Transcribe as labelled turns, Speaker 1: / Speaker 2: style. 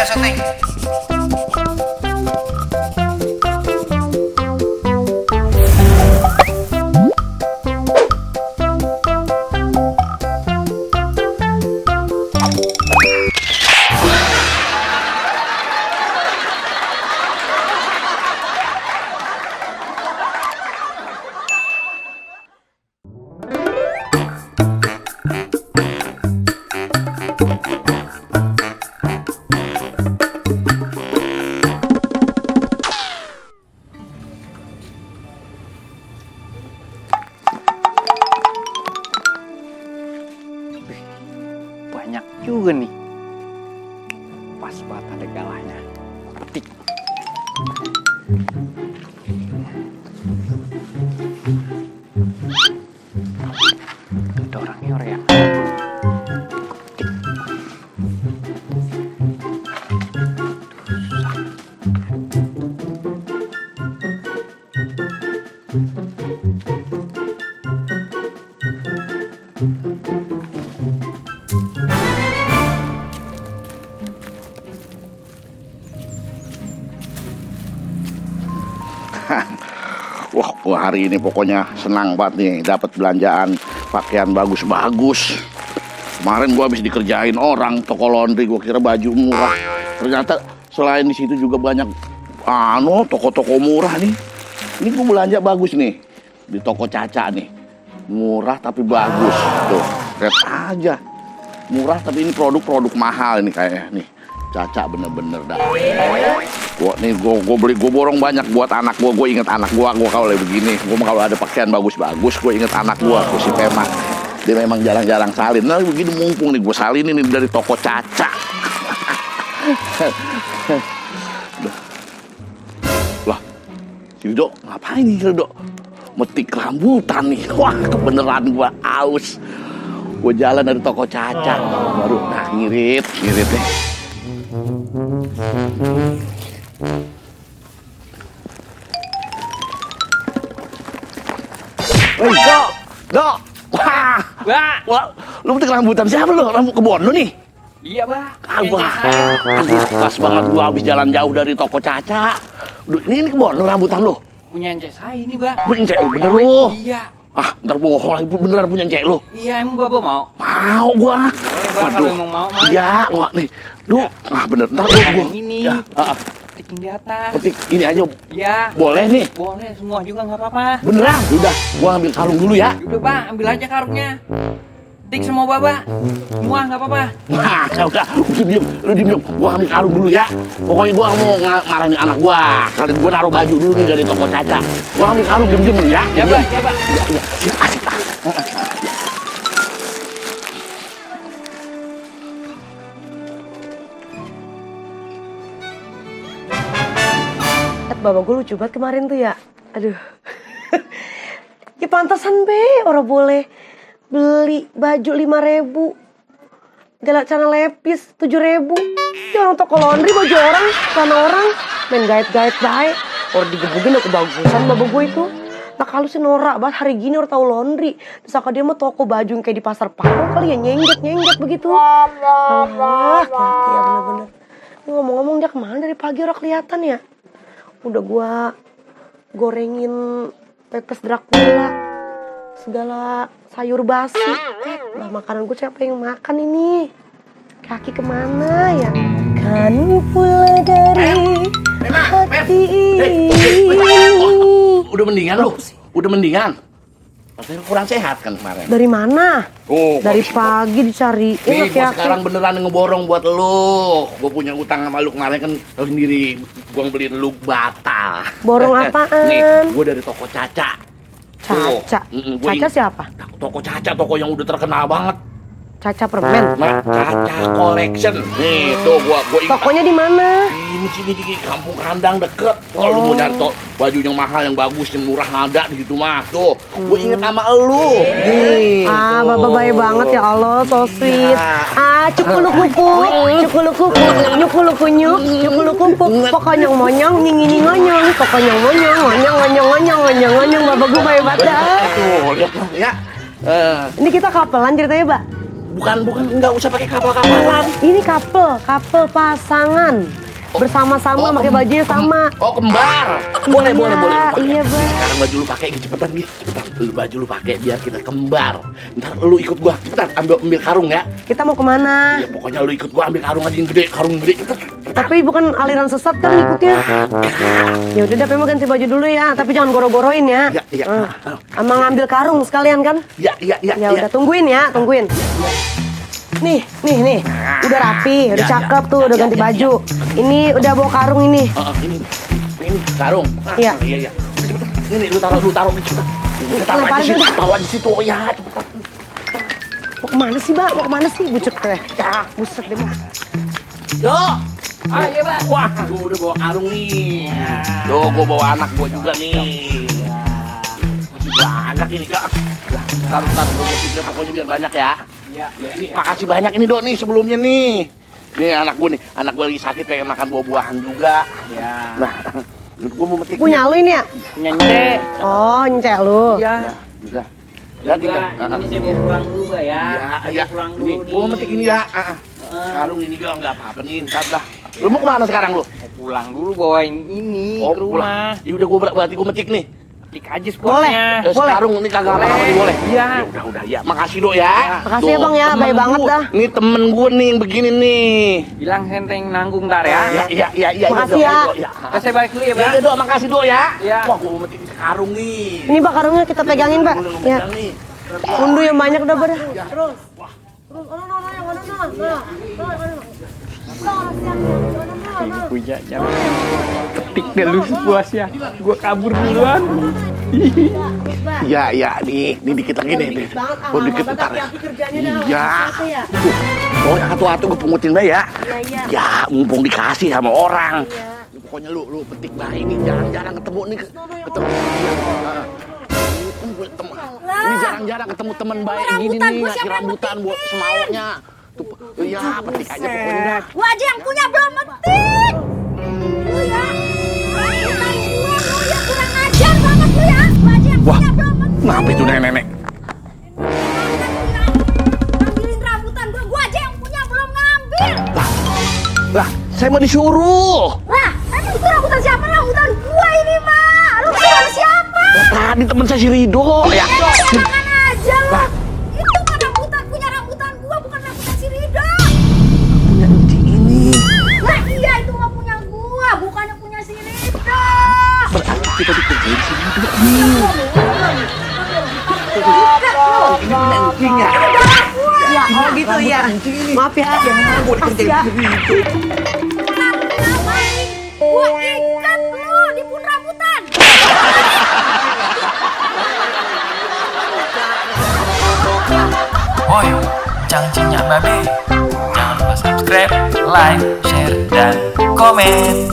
Speaker 1: syuting. Banyak juga nih. Pas banget ada galahnya. Petik. Ada orangnya orang ya.
Speaker 2: Wah, hari ini pokoknya senang banget nih dapat belanjaan pakaian bagus-bagus. Kemarin gua habis dikerjain orang toko laundry, gua kira baju murah. Ternyata selain di situ juga banyak toko-toko murah nih. Ini gua belanja bagus nih di toko Caca nih. Murah tapi bagus. Tuh, lihat aja. Murah tapi ini produk-produk mahal ini kayaknya nih. Caca bener-bener dah. Gua borong banyak buat anak gua. Gua inget anak gua kalau begini. Gua kalau ada pakaian bagus-bagus, gua inget anak gua si Pema. Dia memang jarang-jarang salin. Nah begini mumpung nih gua salin ini dari toko Caca. Lah, si Rido ngapain nih Rido? Metik rambutan nih. Wah, kebeneran gua aus. Gua jalan dari toko Caca baru ngirit nih. Woi, Dok. Wah, lu petik rambutan siapa lu? Rambut kebon lu nih?
Speaker 1: Iya, Bah.
Speaker 2: Pas banget gua habis jalan jauh dari toko Caca. Ini kebon lu rambutan lu?
Speaker 1: Punya encek saya ini, Bah.
Speaker 2: Punya encek lu bener lu?
Speaker 1: Iya.
Speaker 2: Ntar bohong lagi, beneran punya encek lu?
Speaker 1: Iya, emang Bapak mau?
Speaker 2: Mau gua.
Speaker 1: Boleh, Bah, kalau emang mau, Mas.
Speaker 2: Iya, wah nih. Lu, bener, ntar gua.
Speaker 1: Yang ini.
Speaker 2: Ya,
Speaker 1: Petik di atas.
Speaker 2: petik ini aja.
Speaker 1: Iya.
Speaker 2: Boleh nih?
Speaker 1: Boleh, semua juga nggak apa-apa.
Speaker 2: Beneran? Udah, gua ambil kalung dulu ya.
Speaker 1: Udah, Bah, ambil aja karungnya. Petik semua, Bapak. Semua nggak apa-apa.
Speaker 2: Wah, udah, lu diem. Gua ambil kalung dulu ya. Pokoknya gua mau ngarahin anak gua. Kali gua naruh baju dulu nih dari toko Caca. Gua ambil kalung diem ya.
Speaker 1: Ya, Bah, ya, Bah.
Speaker 2: Ya, asik.
Speaker 3: Bapak gue lucu banget kemarin tuh ya. Aduh. Ya pantasan be, orang boleh beli baju 5.000. Galak celana lepis 7.000. Ya orang toko laundry baju orang, celana orang main gait-gait baik. Orang digebukin udah kebagusan bapak gue itu. Nah kalau sih norak banget hari gini orang tahu laundry. Terus dia mah toko baju yang kayak di pasar Paru kali ya nyengget begitu. Alah, hati ya bener-bener. Ngomong-ngomong dia kemana dari pagi orang kelihatan ya. Udah gua gorengin pepes Dracula, segala sayur basi. Lah makanan gue siapa yang makan ini? Kaki kemana ya? Kan pula dari hati ini.
Speaker 2: Udah mendingan lu? Udah mendingan? Katanya kurang sehat kan kemarin.
Speaker 3: Dari mana?
Speaker 2: Oh,
Speaker 3: dari pagi dicariin
Speaker 2: nih, gua
Speaker 3: laki-laki.
Speaker 2: sekarang beneran ngeborong buat lu. Gua punya utang sama lu kemarin kan lu sendiri. Gua beliin lu batal.
Speaker 3: Borong apaan?
Speaker 2: Nih, gua dari toko Caca.
Speaker 3: Caca? Caca siapa?
Speaker 2: Toko Caca, toko yang udah terkenal banget.
Speaker 3: Caca permen?
Speaker 2: Nah, Caca Collection. Nih, tuh gua ingat.
Speaker 3: Tokonya di mana?
Speaker 2: Ini sini di kampung Kandang deket. Kalau lu mau nyari baju yang mahal, yang bagus, yang murah ada di situ mah. Tuh, gua inget sama elu. Nih.
Speaker 3: Bapak baik banget ya Allah, so sweet. Cukulukupuk. Pokoknya monyong, nying ngonyong. Pokoknya monyong. Bapak gue baik banget dah.
Speaker 2: Tuh, lihat lah ya.
Speaker 3: Ini kita kapelan ceritanya, Mbak?
Speaker 2: Bukan, nggak usah pakai kapal-kapalan.
Speaker 3: Ini couple pasangan. Bersama-sama pakai bajunya sama.
Speaker 2: Oh, kembar. Boleh.
Speaker 3: Iya, Bang.
Speaker 2: Sekarang baju lu pakai, cepetan nih. Cepetan, baju lu pakai biar kita kembar. Ntar lu ikut gua, cepetan ambil karung ya.
Speaker 3: Kita mau kemana?
Speaker 2: Ya pokoknya lu ikut gua ambil karung aja yang gede, karung gede. Cepetan.
Speaker 3: Tapi bukan aliran sesat kan ikutnya. Ya udah, Dap, emang ganti baju dulu ya. Tapi jangan goro-goroin ya.
Speaker 2: Iya.
Speaker 3: Sama ngambil karung sekalian kan?
Speaker 2: Ya.
Speaker 3: Ya udah, tungguin. Nih. Udah rapi, udah cakep tuh, udah ganti baju. Ini udah bawa karung ini.
Speaker 2: Ini karung.
Speaker 3: Iya.
Speaker 2: Iya. Cepetan. Ini lu taruh cepetan. Lu taruh di situ. Ya, cepetan.
Speaker 3: Mau kemana sih, Bang? Mau kemana sih? Bucek teh. Ya, buset deh, Bang.
Speaker 2: Yo.
Speaker 1: Iya, Bang.
Speaker 2: Wah, gua udah bawa karung nih. Tuh, gua bawa anak gua juga nih. Masih banyak ini, Kak. Taruh gua mesti pokoknya biar banyak ya.
Speaker 1: Iya.
Speaker 2: Ini makasih banyak ini, Dok, nih sebelumnya nih. Nih anak gua lagi sakit pengen makan buah-buahan juga.
Speaker 1: Iya.
Speaker 2: Nah, gua mau metik.
Speaker 3: Punya lu ini ya?
Speaker 1: Punya Nyek.
Speaker 3: Oh, nyecek lu.
Speaker 1: Iya.
Speaker 2: Bisa. Ya, tinggal.
Speaker 1: Ini saya mau pulang dulu, Pak ya.
Speaker 2: Ya.
Speaker 1: Pulang
Speaker 2: Nih,
Speaker 1: dulu
Speaker 2: gua metik ini ya. Karung ini gak apa-apa nih, ntar dah. Lu mau kemana sekarang lu?
Speaker 1: Mau pulang dulu bawain ini ke rumah.
Speaker 2: Ya udah berarti gua metik nih.
Speaker 1: Tik aja spotnya.
Speaker 3: Boleh.
Speaker 2: Sekarung ini kagak apa-apa nih, boleh.
Speaker 1: Iya.
Speaker 2: Ya udah ya. Makasih, Dok ya.
Speaker 3: Makasih ya, Bang ya.
Speaker 2: Temen
Speaker 3: Baik banget
Speaker 2: gua.
Speaker 3: dah.
Speaker 2: Nih temen gua nih yang begini nih.
Speaker 1: Bilang senteng nanggung ntar ya.
Speaker 2: Iya.
Speaker 3: Makasih ya.
Speaker 1: Saya balik dulu ya, Bang.
Speaker 2: Ya, Dok, makasih, Dok ya.
Speaker 1: Iya.
Speaker 2: Wah, gua mau metik karung nih.
Speaker 3: Ini, Pak, karungnya kita pegangin, Pak.
Speaker 2: Gua
Speaker 3: Ya.
Speaker 2: megang nih.
Speaker 3: Undu yang banyak udah ber.
Speaker 1: Punya ketik deh lu puasnya. Gua kabur duluan.
Speaker 2: Iya, nih dikit lagi nih. Oh, dikit bentar ya. Iya. Oh, yang satu-satu gue pungutin lah ya.
Speaker 3: Iya.
Speaker 2: Ya, mumpung dikasih sama orang. Pokoknya lu petik bah ini jarang-jarang ketemu nih. Ketemu. Ini jarang-jarang ketemu teman baik gini nih, ngasih rambutan buat semaunya. Tuh, ya petik aja pokoknya dah.
Speaker 4: Gua aja yang punya belum metik. Lu ya. Lu ya kurang ajar banget lu ya. Gua aja yang
Speaker 2: Wah,
Speaker 4: punya belum metik.
Speaker 2: kenapa itu nenek-nenek?
Speaker 4: Ngambilin rambutan gua aja yang punya belum ngambil.
Speaker 2: Lah, saya mau disuruh.
Speaker 4: Lah, emang itu rambutan siapa? Rambutan gua ini, mah. Lu kira siapa?
Speaker 2: Tadi teman saya si Rido ya.
Speaker 4: Jangan aja lu. Itu kan rambutan gua, bukan rambutan si Rido.
Speaker 2: Punya Enci ini.
Speaker 4: Lah iya, itu mah punya gua, bukannya punya si Rido.
Speaker 2: Berarti kita dikerjain si Rido nih. Ini punya Encinya.
Speaker 3: Ya, oh gitu ya. Maaf ya.
Speaker 2: Gua dikerjain si Rido.
Speaker 4: Gua ikat lu di pun rambutan.
Speaker 5: Woi, cangcingnya babe. Jangan lupa subscribe, like, share, dan komen.